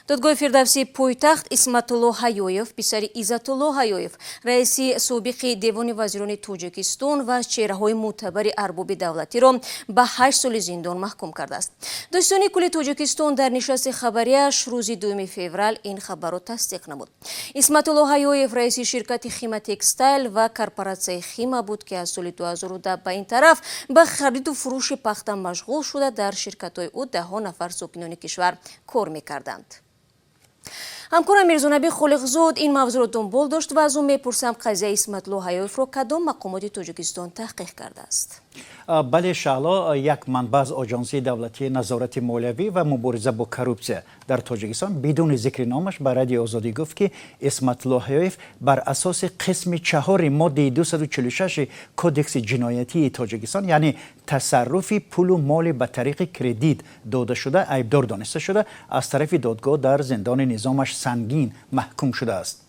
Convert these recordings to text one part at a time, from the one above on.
Додгоҳи Фирдавсии пойтахт Исматулло Ҳаёев, писари Иззатулло Ҳаёев, раиси собиқи Девони вазирони Тоҷикистон ва аз чеҳраҳои мӯътабари арбоби давлатиро ба 8 соли зиндон маҳкум кардааст. Додситонии кулли Тоҷикистон дар нишасти хабарияш рӯзи 2 феврал ин хабарро тасдиқ намуд. Исматулло Ҳаёев раиси ширкати «Хима Текстайл» ва корпоратсияи «Хима» буд, ки аз соли 2010 ба ин тараф ба хариду фурӯши пахта машғул шуда, дар ширкатҳои ӯ даҳҳо нафар сокинони кишвар кор мекарданд. Ҳамкорам Мирзонаби Холиқзод ин мавзӯъро дунбол дошт ва аз ӯ мепурсам, қазияи Исматулло Ҳаёевро кадом мақомоти Тоҷикистон таҳқиқ кардааст? Бале, Шаҳло, як манбаъ аз Оҷонсии давлатии назорати молиявӣ ва мубориза бо коррупсия дар Тоҷикистон бидуни зикри номаш ба Радиои Озодӣ гуфт, ки Исматулло Ҳаёев бар асоси қисми чаҳори моддаи 246 Кодекси ҷиноятии Тоҷикистон, яъне тасарруфи пулу моли ба тариқи кредит додашуда, айбдор дониста шуда, аз тарафи додгоҳ дар зиндони низомаш сангин маҳкум шудааст.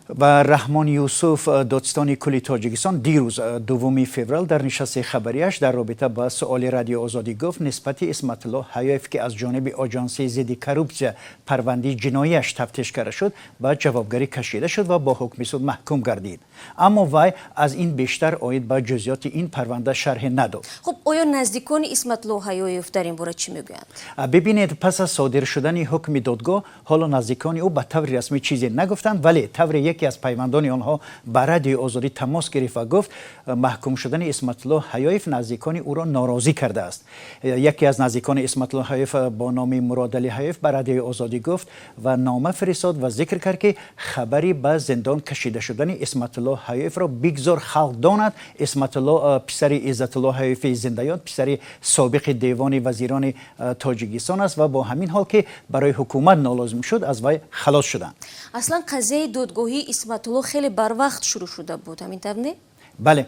Ва Раҳмон Юсуф, додситони кулли Тоҷикистон, дирӯз, 2 феврал, дар нишасти хабарияш дар робита ба суоли Радиои Озодӣ гуфт, нисбати Исматулло Ҳаёев, ки аз ҷониби Оҷонсии зидди коррупсия парвандаи ҷиноияш тафтиш карда шуд, ба ҷавобгарӣ кашида шуд ва бо ҳукми суд маҳкум гардид. Аммо вай аз ин бештар оид ба ҷузъиёти ин парванда шарҳе надод. Хуб, оё наздикони Исматулло Ҳаёев дар ин бора чӣ мегӯянд? Бибинед, пас аз содир шудани ҳукми додгоҳ ҳоло наздикони ӯ ба таври расмӣ чизе нагуфтанд, вале тавре яке аз пайвандони онҳо ба Радиои Озодӣ тамос гирифт ва гуфт, маҳкум шудани Исматулло Ҳаёев наздикони ӯро норозӣ кардааст. Яке аз наздикони Исматулло Ҳаёев бо номи Муродалӣ Ҳаёев ба Радиои Озодӣ гуфт ва нома фиристод ва зикр кард, ки хабари ба зиндон кашида шудани Исматулло Ҳаёевро бигзор халқ донад. Исматулло писари Иззатулло Ҳаёеви зиндаёд, писари собиқи Девони вазирони Тоҷикистон аст ва бо ҳамин ҳол, ки барои ҳукумат нолозим шуд, аз вай халос шуданд. Аслан қазияи додгоҳии Исматулло хеле барвақт шурӯъ шуда буд, ҳамин тавр не? Бале,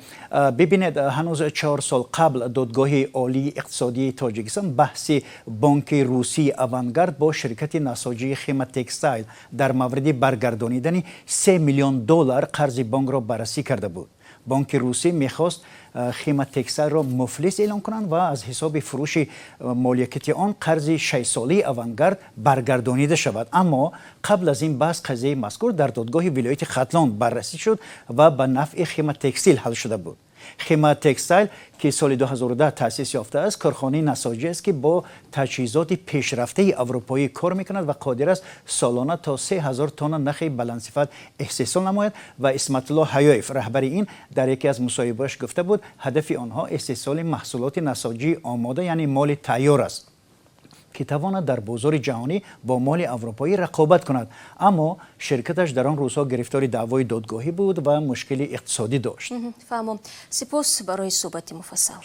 бибинед, ҳанӯз 4 сол қабл Додгоҳи Олии иқтисодии Тоҷикистон баҳси бонки русии «Авангард» бо ширкати насоҷии «Хима Текстайл» дар мавриди баргардонидани 3 миллион доллар қарзи бонкро баррасӣ карда буд. Бонки русӣ мехост «Хима Текстайлро» муфлис эълон кунанд ва аз ҳисоби фурӯши моликияти он қарзи шашсолаи «Авангард» баргардонида шавад. Аммо қабл аз ин баҳс қазияи мазкур дар додгоҳи вилояти Хатлон баррасӣ шуд ва ба нафъи «Хима Текстил» ҳал шуда буд. «Хима Текстайл», ки соли 2010 таъсис ёфтааст, корхонаи насоҷӣ аст, ки бо таҷҳизоти пешрафтаи аврупоӣ кор мекунад ва қодир аст солона то 3000 тонна нахи баландсифат истеҳсол намояд. Ва Исматулло Ҳаёев, раҳбари ин, дар яке аз мусоҳибааш гуфта буд, ҳадафи онҳо истеҳсоли маҳсулоти насоҷии омода, яъне моли тайёр аст, ки тавонад дар бозори ҷаҳонӣ бо моли аврупоӣ рақобат кунад. Аммо ширкаташ дар он рӯзҳо гирифтори даъвои додгоҳӣ буд ва мушкили иқтисодӣ дошт. Фаҳмом. Сипос барои суҳбати муфассал.